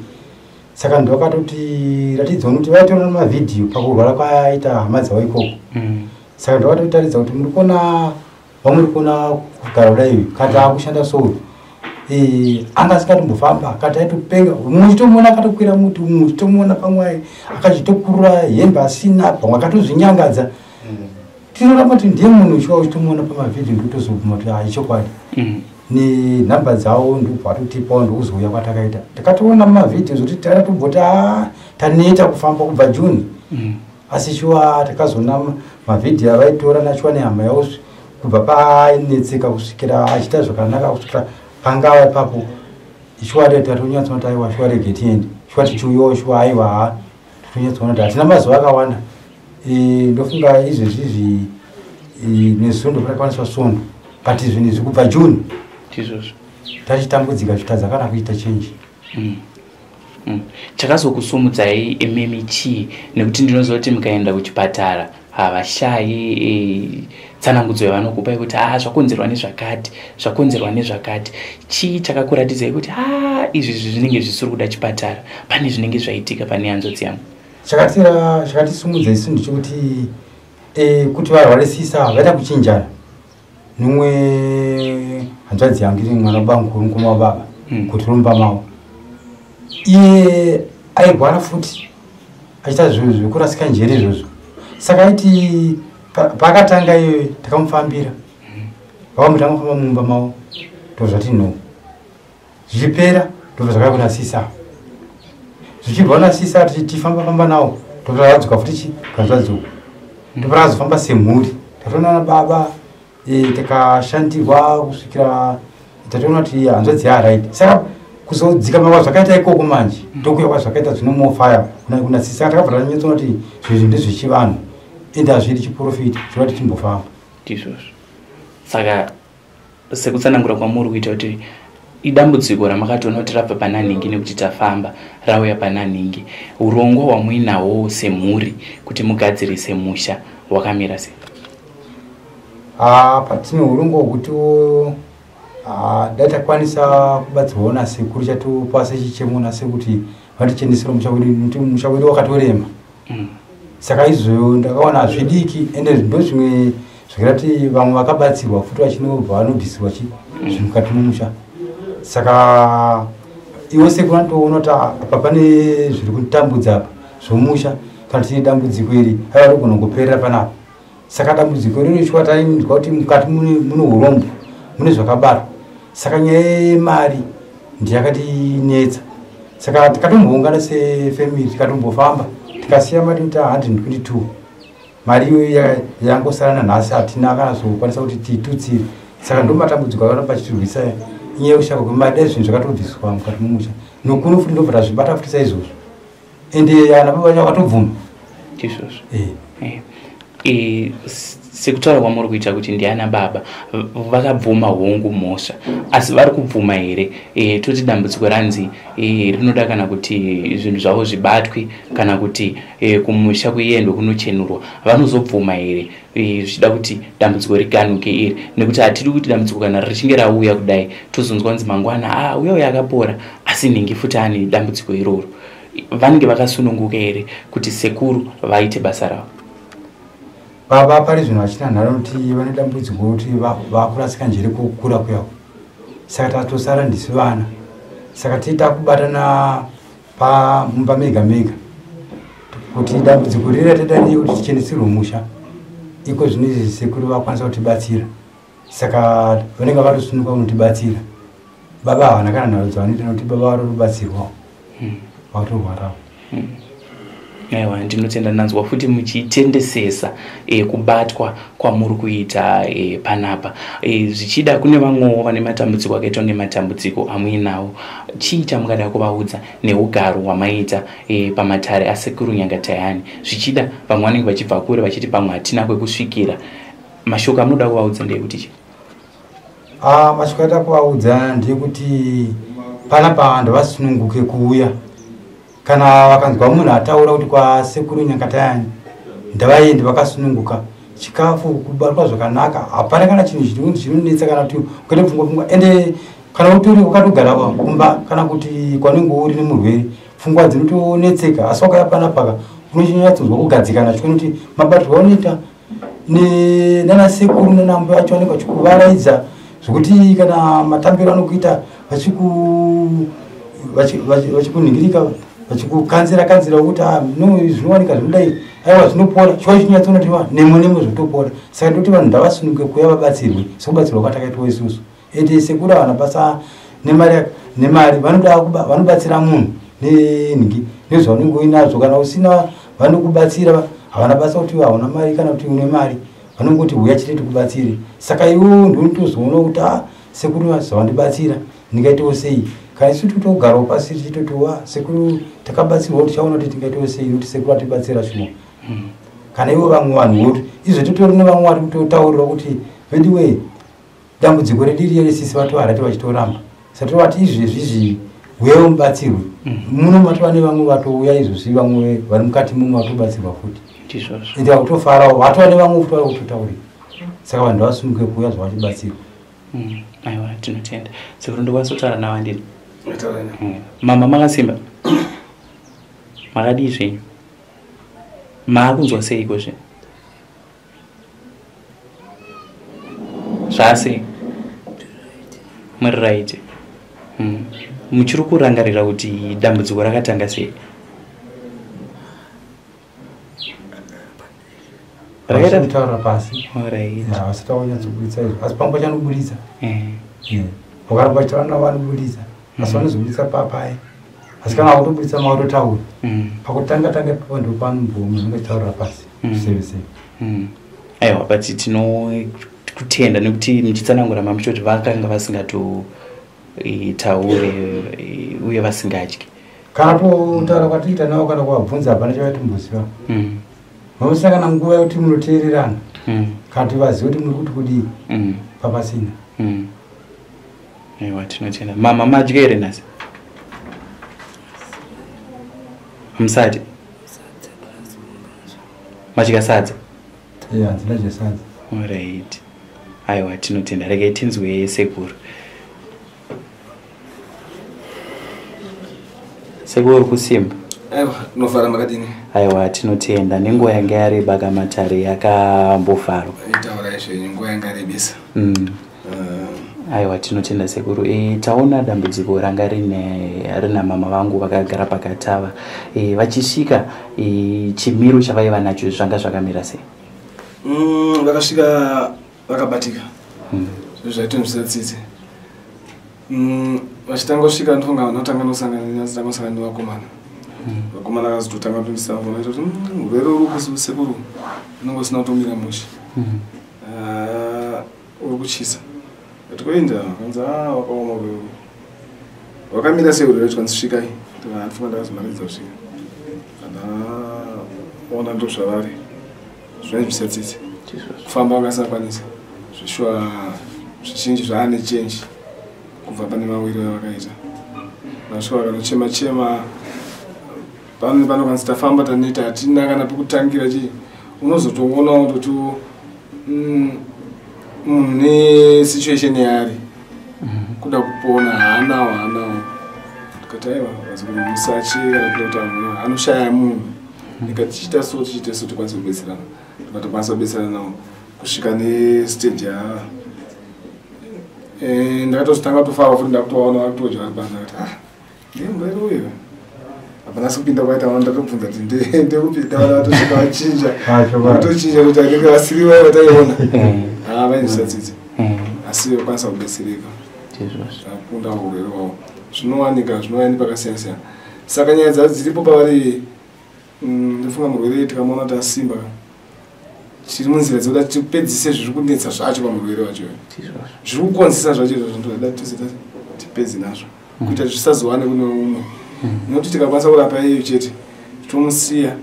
Saka ndovakatotiratidzawo kuti vaitora nemavhidhiyo pakurwara kwaita hama dzavo ikoko. Saka ndovatotaridza kuti muri kuona vamuri kuona kugara kudai, kati akushanda so, anga asingatombofamba, kati aitopenga, muchitomuona akatokwira muti, muchitomuona pamwe akachitokurura hembe asina, pamwe akatozvinyangadza. Tinoramba kuti ndiye munhu uchiwa uchitomuona pamavhidhiyo, ndikutozobvuma kuti hai, chokwadi. Nenhamba dzavo ndobva vatotipawo, ndokuzouya kwatakaita. Takatoona mumavhidhiyo zvokuti takatomboti a taneta kufamba kubva June. Asi shuwa takazoona mavhidhiyo avaitora nachuwa nehama yavo kubva paainetseka kusvikira achiita zvakanaka, kusvikira pangava ipapo. Shuwa tatonyatsoona kuti aiwa, shuwa rege tiende, shuwa tichiuyawo, shuwa aiwa, ha, totonyatsoona kuti hatina mazuva akawanda. Ndofunga izvezvizvi nesondo pakakwaniswa svondo, but zvinhu izvi kubva June Ndizvozvo. tachitambudzika, tichitadza kana kuita change. Chakazokusumudzai imimi chii? Nekuti ndinoziva kuti mukaenda kuchipatara havashayi tsanangudzo yavanokupai kuti a zvakonzerwa nezvakati, zvakonzerwa nezvakati. Chii chakakuratidzai kuti a izvi zvinenge zvisiri kuda chipatara, pane zvinenge zvaitika pane hanzvadzi yangu? Chakatisumudza isu ndechekuti kuti varwarisisa vaita kuchinjana numwe hanzvadzi yangu iri mwana bamukuru, mukoma wababa, kuti romba mavo. Iye airwara futi achiita zvinhu zvekurasika njere izvozvo. Saka aiti paakatanga iyoyo takamufambira, vakamuti angofamba mumba mavo, ndozvati no, zvichipera ndobva zvakauya kuna sisa, zvichibva kuna sisa tifamba famba nawo, ndobva zvadzoka futi chi kazvadzoka, ndobva razofamba semhuri. Tatoona baba, takashandirwa kusvikira tatoona kuti hanzvadzi yaaright. Saka kuzodzikama kwazvakaita ikoko manje, ndokuya kwazvakaita zvinomofaya kuna sisa. Saka takabva tanyatsoona kuti zvinhu ndezvechivanhu, ende hazvidi chiprofita, zvoda tichimbofamba. Ndizvozvo. Saka sekutsanangura kwamuri kuita kuti idambudziko ramakatoona kuti rabva pana nhingi, nekuti tafamba rauya pana nhingi, urongwa hwamuinahwo semhuri kuti mugadzirise musha hwakamira sei? Ah, patine urongwa hwekutiwo, ah, dai takwanisa kubatsirwawo nasekuru, chatopa sechichemo nasekuti vatichendesera musha wedu, nekuti musha wedu wakatorema. Saka izvo ndakaona hazvidiki, ende ndo zvimwe zvakaita kuti vamwe vakabatsirwa futi vachinobva vanobvisirwa chi zvinhu mukati memusha. Saka iwo sekuru anotoona kuti apa pane zviri kutambudza apa zvomusha, kana tine dambudziko iri, aiwa, rigona kungoperera panapa. Saka dambudziko rino shuwa tainzwa kuti mukati mune urombo, mune zvakabatwa. Saka nyaya yemari ndiyakatinetsa. Saka tikatomboungana sefamily, tikatombofamba, tikasiya mari ta 122. Mari iyoyo yangosara nanhasi, hatina kana zokwanisa kuti tiitutsire. Saka ndo matambudziko akaramba achitirwisa, inyaya yekushaka kwemari. Dai zvinhu zvakatobviswa mukati memusha nokuno futi, ndobva tazvibata futi saizvozvo, ende ana baba vacho vakatobvuma. Ndizvozvo. Sekutaura kwamuri kuita kuti ndiana baba vakabvuma hongu mhosva, asi vari kubvuma here toti dambudziko ranzi rinoda kana kuti zvinhu zvavo zvibatwe kana kuti kumusha kuendwe kunochenurwa, vanozobvuma here zvichida kuti dambudziko riganuke iri? Nekuti hatidi kuti dambudziko kana richinge rauya kudai tozonzwa kunzi mangwana uya uya akapora asi nhingi futi ane dambudziko iroro. Vanenge vakasununguka here kuti sekuru vaite basa ravo? Baba pari zvino vachina nharo kuti vane dambudziko kuti vakurasika njere kukura kuyako, saka tatosara ndisu vana, saka tiita kubatana pamumba mega mega kuti dambudziko riri ratadanii kuti tichenesirwe musha. Iko zvino izvi sekuru vakwanisa kutibatsira, saka vanenge vatosununguka kunotibatsira. Baba havana kana nharo dzavanoita nekuti baba vari kubatsirwawo, vatorwarawo. Aiwa, ndinotenda. Ndanzwa futi muchitendesesa kubatwa kwamuri kuita panapa. Zvichida kune vamwewo vane matambudziko akaitwa nematambudziko amuinawo, chii chamungada kuvaudza neugaro hwamaita pamatare asekuru Nyangatayani? Zvichida vamwe vanenge vachibva kure vachiti pamwe hatina kwekusvikira, mashoko amunoda kuvaudza ndeyekuti chii? Mashoko aida kuvaudza ndeyekuti panapa vanhu vasununguke kuuya. Kana vakanzwa munhu ataura kuti kwasekuru Nyangatayani, ndavaende vakasununguka. Chikafu, kubatwa zvakanaka, hapana kana chinhu chinonetsa kana kuti ukaita pfungwa pfungwa. Ende kana utori wakatogara kumba kana kuti kwanenge uri nemurwere, pfungwa dzinotonetseka, asi wakauya panapaka unochinyatsonzwa kugadzikana, chiona kuti mabatirwo aunoita nanasekuru nanambuya vacho vanenge vachikuvaraidza zvokuti kana matambiro anokuita vachikunhingirika, vachikukanzira kanzira kuti, "Ah, no, zvinowanika zvinodai, aiwa zvinopora." Chiwa chinyatsoona kuti nemo nemo zvotopora. Saka ndoti vanhu ngavasununguke kuuya vabatsirwe sekubatsirwa kwatakaitwa isusu. Ende sekuru havana basa nemari, vanoda vanobatsira munhu nenhingi nezvaunenge uinazvo. Kana usina, vanokubatsira, havana basa kuti hauna mari kana kuti une mari, vanongoti huya chete tikubatsire. Saka iwewo ndinotozoona kuti a sekuru zvavandibatsira ndingaitewo sei? Kana isu totogarawo pasi tichitoti wa sekuru takabatsirwa, tichaona kuti tingaitewo sei nokuti sekuru atibatsira shuwa. Kana ivo vamwe vanhu voti izvo totori nevamwe vari kutotaurira kuti vediwe dambudziko redu iriye resisi vatoharati vachitoramba, saka tovati izvezvi izvi uyewo mubatsirwe. Muno matova nevamwe vatouya izvozvi, vamwe vari mukati mumo vatobatsirwa futi. Ndizvozvo. Ende vakutofarawo, vatova nevamwe futi vari kutotaurira. Saka vanhu ngavasununguke kuuya zvavachibatsirwa. Aiwa, tinotenda sekuru. Ndokwanisa kutaura navo andini? Taura navo. Mama, makasimba? Makadii zvenyu? Maakunzwa seiko zve? Zvasei? Muri right? Muchiri kurangarira kuti dambudziko rakatanga sei? Rakaita kutaura pasi. Alright. Vasati vanyatsoburitsa izvo, asi pamwe pachanoburitsa. Vakaramba vachitaura navo vanoburitsa, asi vanozobuditsa papai, asi kana vakutoburitsa mavatotaura. Pakutanga tanga ipapo ndo panombomunhu anenge achitaurira pasi. Seve seve. Aiwa, but tinokutenda nekuti muchitsanangura mamuchitoti vakanga vasingatotaure uye vasingatyi. Kana totaura kwatiita navo kana kuvabvunza, hapana chavaitomboziva. Mamusina kana nguva yekuti munoteererana kana kuti vazive kuti muri kuti kudii, papasina. Aiwa, tinotenda. Mama, madya here nhasi? Hamusati madya sadza? Iya, handina zvesadza. Alright, aiwa, tinotenda. Regai tinzwe sekuru. Sekuru, kusimba? Aiwa, tinofara, makadini? Aiwa, tinotenda. Nenguva yanga yareba kamatare yakambovharwa. Taurai zvenyu, nguva yanga yarebesa. Aiwa, tinotenda sekuru. Taona dambudziko ranga rina mama vangu vakagara pakatava. Vachisvika, chimiro chavaiva nacho zvanga zvakamira sei? Vakasvika vakabatika, zvinhu zvaitonzwisa tsitsi. Vachitanga kusvika, ndofunga vanotanga nosangana nosangana nevakomana. Vakomana vakazototanga kutondisa fona kuti urwere uri sekuru unenge usina kutomira mushe. Ah, uri kutyisa. Ati kuenda kanzi, a wakaoma urwere wakamira sei urwere? Tikanzi svikai, ndifunga ndakazomaridza kusvika andaona ndo zvavari. Zvinonzwisa tsitsi. Kufamba vakasakwanisa zvishuwa zvizhinji zvaane chenji kubva pane mawiri avakaita. Vasvika vakanochema chema pano panokwanisa tafamba taneta hatina kana pekutangira chii unozotoonawo toti munhu nesituation yaari kuda kupona haanawo haanawo tikati aiwa vazukuru musache kana kuda kuti amuna anoshaya munhu ndikati tichiita so tichiita so tikwanise kubetserana tikatokwanisa kubetserana nawo kusvika nestage ya ndakatozotanga kutofara futi ndakutovaona vakutodya vari panze ndakati ah ndiye murwere uyu hapana kupinda kwaita vana ndatobvunza kuti ndekupinda vana vatosvika vachinja vatochinja kuti anenge vasiri vaya vataiona haa vainzwisa tsitsi asi vakwanisa kubetsereka akunda urwere hwavo zvinowanika zvinouya nepakasiyana siyana saka nyaya dzadzo dziripo pavari ndofunga murwere tikamuona kuti asimba tiri munzira dzekuda tipedzise zviri kunetsa zvacho pamurwere wacho zviri kukonzesa zvacho izvozvo ndoda tose tipedze nazvo kuita zvisazowane kune umwe nokuti tikakwanisa kurapa iyeyo chete tomusiya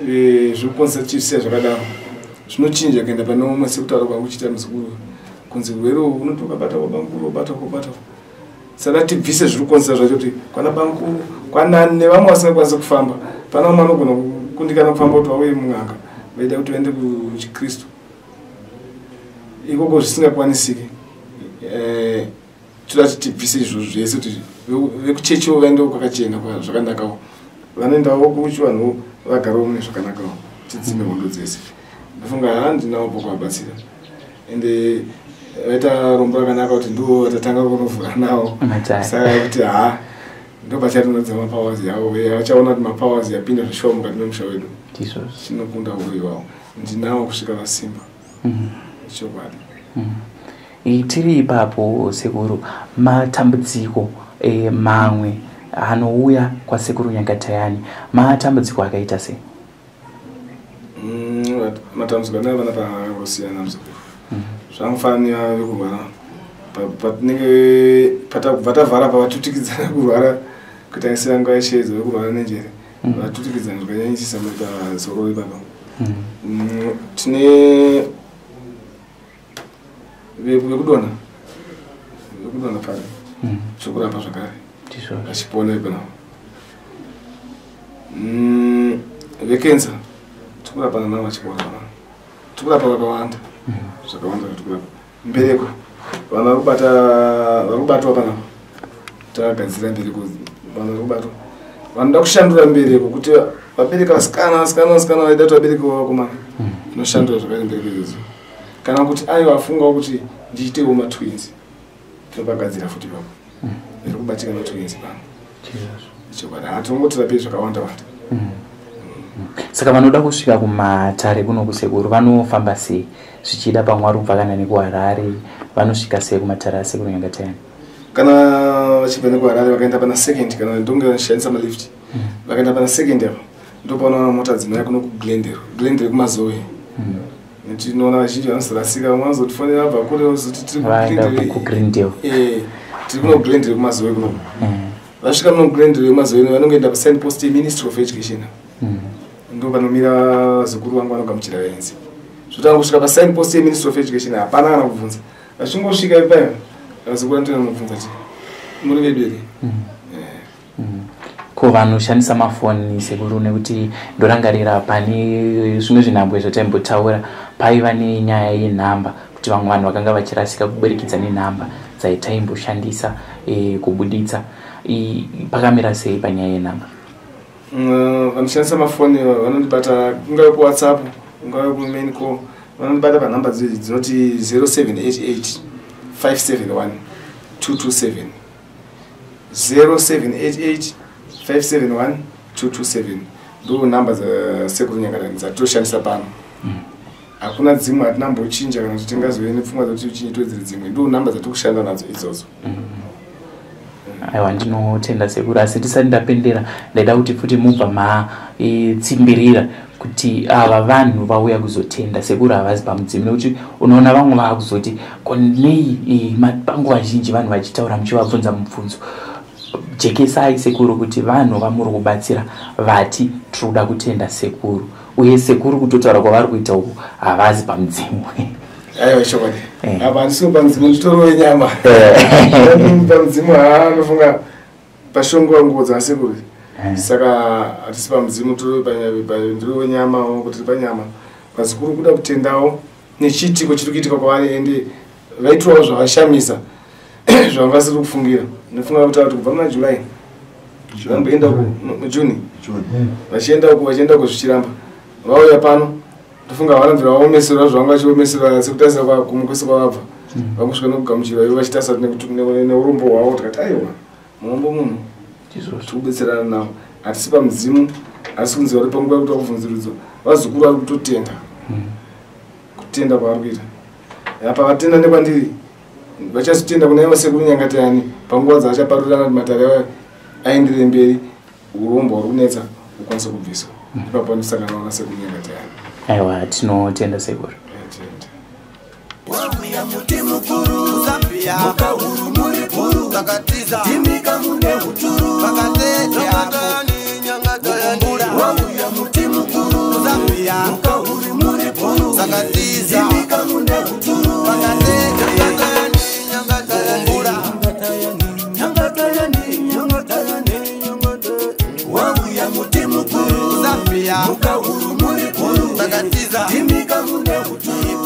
zviri kukonzesa tichisiya zvakadaro zvinochinja kuenda pane umwe sekutaura kwangu chiita muzukuru kunzi urwere uhu unoti ukabata kwabamukuru wobata kwobata saka tibvise zviri kukonzesa zvacho kuti kwana bamukuru kwanani nevamwe vasingakwanisi kufamba pana vamwe vanogona kukundikana kufamba kuti vauye mun'anga vaida kuti vaende kuchikristu ikoko zvisingakwanisiki toda kuti tibvise izvozvo zvese kuti vekuchechiwo vaendewo kwakachena zvakanakawo vanoendawo kuchivanhu vagarewo mune zvakanakawo tidzime hondo dzese ndofunga handinawo pokuvabatsira ende vaita rombo rakanaka kuti ndiwo vatatanga kunovhura nawo saka kuti ha ndopachatinodza mapowers yavo vachaona kuti mapowers yapinda zvishuwa mukati memusha wedu chinokunda uroyi wavo ndinawo kusvika vasimba chokwadi. Tiri ipapo sekuru, matambudziko mamwe anouya kwasekuru Nyangatayani matambudziko akaita sei? Matambudziko anouya vana pakangosiyana muzukuru zvangofanira vekurwara patinenge patabva tavhara pavatutikidzana kurwara kutangisira nguva yeshedzo vekurwara nenjere vatutikidzana zvakanyanyisisa pazororo ipapa. Tine vekudonha pari zvokurapa zvakare vachipona ipanavo vekensa tikurapana navo vachipona panavo tikurapa vakawanda zvakawanda zvatikurapa mbereko vanhu vari kubatwa panapa tagadzira mbereko vanhu vari kubatwa vanoda kushandura mbereko kuti vabereka vasikana vasikana vasikana vaida kuti vabereke vakomana tinoshandura zvakare mbereko idzodzo kana kuti aiwa afungawo kuti ndiitewo matwins tinopagadzira futi ipapo iri kubatika matwins pano chokwadi hatinongotirapei zvakawanda wanda. Saka vanoda kusvika kumatare kuno kusekuru vanofamba sei zvichida pamwe vari kubva kana nekuHarare vanosvika sei kumatare asekuru Nyangatayani? Kana vachibva nekuHarare vakaenda pana second kana ndonge vanoshandisa malift vakaenda pana second apa ndopaunoona mota dzinouya kuno kuGlendale Glendale kuMazoe tinoona vazhinji vanozorasika vamwe vanozotifonera vabva kure vozoti tiri kuGlendale tiri kuno kuGlendale kuMazoe kuno vasvika muno kuGlendale kuMazoe vanongoenda pasign post yeMinistry of Education ndo panomira vazukuru vangu vanogamuchira vaenzi zvotanga kusvika pasign post yeMinistry of Education hapana kana kubvunza vachingosvika ipayo vazukuru vanotoenda nobvunza ti muri vedu here. Ko vanoshandisa mafoni sekuru nekuti ndorangarira pane zvimwe zvinhambwe zvataimbotaura paiva nenyaya yenhamba kuti vamwe vanhu vakanga vachirasika kuburikidza nenhamba dzaitaimboshandisa kubuditsa pakamira sei panyaya yenhamba? Vanoshandisa mafoni vanondibata kungave kuWhatsApp kungave kumain call vanondibata panhamba dzinoti 0788 571 227 0788 571 227 ndo nhamba dzasekuru Nyangatayani dzatoshandisa pano. Hakuna dzimwe hatina mbochinja kana kuti tingazove nepfungwa dzekuti tichinje tiwedzere dzimwe ndo nhamba dzatiri kushanda nadzo idzodzo. Aiwa ndinotenda sekuru asi tisati ndapendera ndaida kuti futi mubva matsimbirira kuti ava vanhu vauya kuzotenda sekuru havazi pamudzimu nekuti unoona vamwe vaakuzoti ko nei panguva zhinji vanhu vachitaura muchivabvunza mubvunzo jekesai sekuru kuti vanhu vamuri kubatsira vati tiri kuda kutenda sekuru. Uye sekuru kutotaura kwavari kuita uku havazi pamudzimu. Aiwa, chokwadi. Apa handisiwo pamudzimu, nditori wenyama. Pamudzimu haanofunga pashongwa nguo dzasekuru. Saka hatisi pamudzimu, ndiri wenyama, kuti panyama. Vazukuru kuda kutendawo nechiitiko chiri kuitika kwavari, ende vaitwawo zvavashamisa zvavanga vasiri kufungira. Ndinofunga kuti kubva muna July vamboenda muJune, vachienda uku, vachienda uku, zvichiramba. Vauya pano, ndofunga havana bvira vaomeserwa zvavanga vachiomeserwa, sekutarisa kumwe kwese kwavabva. Vangosvika nekugamuchirwa ivo vachitarisa neurombo hwavo. Tikati aiwa, murombo munhu, tiri kubetserana navo. Hatisi pamudzimu, asi kunzi vari panguva yekuti vakubvunzurudzwa. Vazukuru vari kutotenda kutenda kwavari kuita apa. Vatenda nekwandiri, vachazotenda kuna ivo sekuru Nyangatayani panguva dzavachaparurirana kuti matare ayo aenderere mberi, urombo huri kunetsa hukwanise kubviswa. Ipapo panosangana nasekuru Nyangatayani. Aiwa, tinotenda sekuru. Tenda. Wauya muti mukuru, muka huru muri guru, imika mune uturu. Wauya muti mukuru, muka huru muri guru, imika mune uturu. Nyangatayani, nyangatayani, wauya muti mukuru, muka huru.